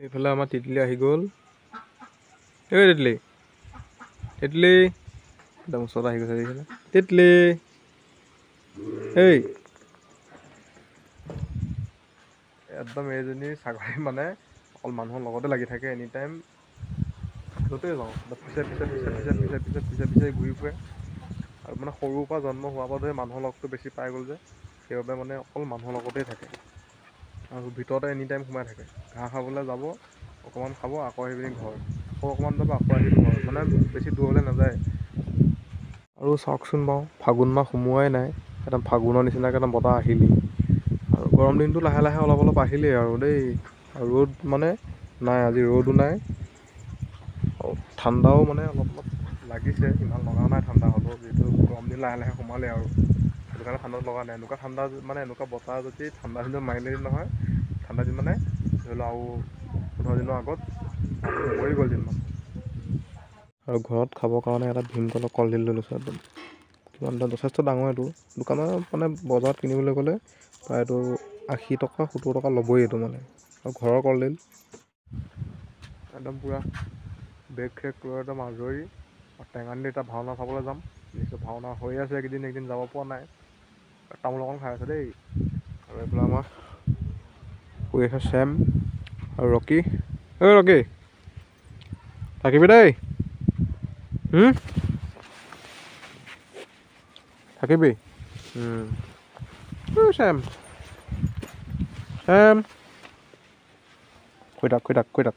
এইফালে আমাৰ তিতলি আহি গ'ল। এই তিতলি, তিতলি একদম ওচৰত আহি গৈছে, দেখিছেনে? তিতলি এই একদম এইজনী ছাগলী মানে অকল মানুহৰ লগতে লাগি থাকে এনি টাইম, য'তেই যাওঁ পিছে পিছে পিছে পিছে পিছে পিছে পিছে পিছে ঘূৰি ফুৰে। আৰু মানে সৰুৰ পৰা জন্ম হোৱাৰ পৰা ধৰি মানুহৰ লগটো বেছি পাই গ'ল যে, সেইবাবে মানে অকল মানুহৰ লগতেই থাকে আৰু ভিতৰতে এনি টাইম সোমাই থাকে। ঘাঁহ খাবলৈ যাব, অকণমান খাব, আকৌ আহি পিনি ঘৰ, আকৌ অকণমান যাব, আকৌ আহি ঘৰ, মানে বেছি দূৰলৈ নাযায়। আৰু চাওকচোন বাৰু, ফাগুন মাহ সোমোৱাই নাই, একদম ফাগুনৰ নিচিনাকৈ একদম বতাহ আহিলেই। আৰু গৰম দিনটো লাহে লাহে অলপ অলপ আহিলেই আৰু দেই। আৰু ৰ'দ মানে নাই, আজি ৰ'দো নাই, ঠাণ্ডাও মানে অলপ অলপ লাগিছে, ইমান লগা নাই ঠাণ্ডা হ'লেও, যিহেতু গৰম দিন লাহে লাহে সোমালে আৰু সেইটো কাৰণে ঠাণ্ডাত লগা নাই। এনেকুৱা ঠাণ্ডা মানে এনেকুৱা বতাহ যদি ঠাণ্ডা দিনত মাৰিলে নহয়, ঠাণ্ডা দিন মানে ধৰি লওক আৰু 15 দিনৰ আগত মৰি গ'ল দিনমান। আৰু ঘৰত খাবৰ কাৰণে এটা ভীমকলৰ কলডিল লৈ লৈছোঁ, একদম কিমান এটা যথেষ্ট ডাঙৰ এইটো। দোকানত মানে বজাৰত কিনিবলৈ গ'লে প্ৰায় এইটো 80 টকা 70 টকা ল'বই এইটো মানে। আৰু ঘৰৰ কলডিল একদম পূৰা বেগ চেগ লৈ একদম আজৰি। আৰু টেঙানিত এটা ভাওনা চাবলৈ যাম, নিশ্চয় ভাওনা হৈ আছে এইকেইদিন, এইকেইদিন যাব পৰা নাই। তামোল অকণ খাই আছে দেই। আৰু এইফালে আমাৰ শুই আছে চেম আৰু ৰকি। ঐ ৰকি, থাকিবি দেই, থাকিবি। চেম, চেম শুই থাক, শুই থাক, শুই থাক।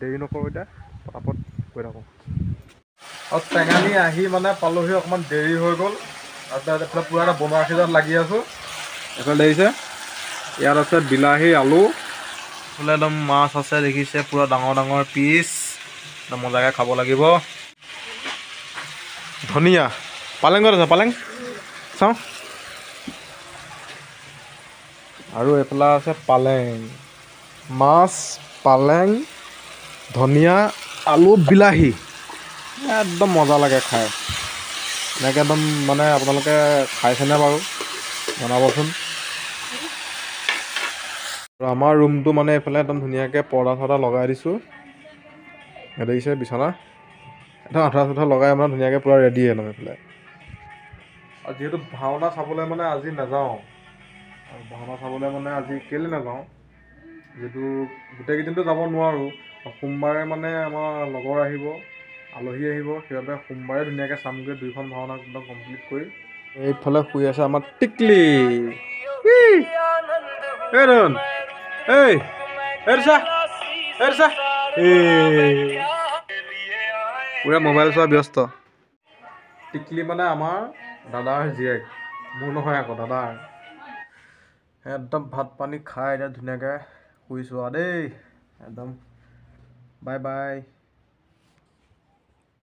দেৰি নকৰোঁ এতিয়া, পটাপট গৈ থাকোঁ। আৰু টেঙানি আহি মানে পালোহি, অকণমান দেৰি হৈ গ'ল। আৰু তাত এইফালে পূৰা এটা বনোৱা সিজাত লাগি আছোঁ। এইফালে দেখিছে ইয়াত আছে বিলাহী, আলু, এইফালে একদম মাছ আছে দেখিছে, পূৰা ডাঙৰ ডাঙৰ পিচ, একদম মজাকৈ খাব লাগিব। ধনিয়া, পালেং ক'ত আছে? পালেং চাওঁ। আৰু এইফালে আছে পালেং, মাছ, পালেং, ধনিয়া, আলু, বিলাহী, একদম মজা লাগে খাই। এনেকৈ একদম মানে আপোনালোকে খাইছেনে বাৰু জনাবচোন। আৰু আমাৰ ৰুমটো মানে এইফালে একদম ধুনীয়াকৈ পৰ্দা চৰ্দা লগাই দিছোঁ, দেখিছে বিছনা একদম আঁঠুৱা চাঠুৱা লগাই মানে ধুনীয়াকৈ পূৰা ৰেডি একদম এইফালে। আৰু যিহেতু ভাওনা চাবলৈ মানে আজি নাযাওঁ, আৰু ভাওনা চাবলৈ মানে আজি কেলৈ নাযাওঁ, যিহেতু গোটেইকেইদিনতো যাব নোৱাৰোঁ। সোমবাৰে মানে আমাৰ লগৰ আহিব, আলহী আহিব, সেইবাবে সোমবাৰে ধুনীয়াকৈ চামগৈ দুইখন ভাওনা একদম কমপ্লিট কৰি। এইফালে শুই আছে আমাৰ টিকলি। এই ধন, এই এই পুৰা মোবাইল চোৱা ব্যস্ত। টিকলি মানে আমাৰ দাদাৰ জীয়েক, মোৰ নহয় আকৌ দাদাৰ। একদম ভাত পানী খাই এতিয়া ধুনীয়াকৈ শুইছোঁ আৰু দেই, একদম বাই বাই।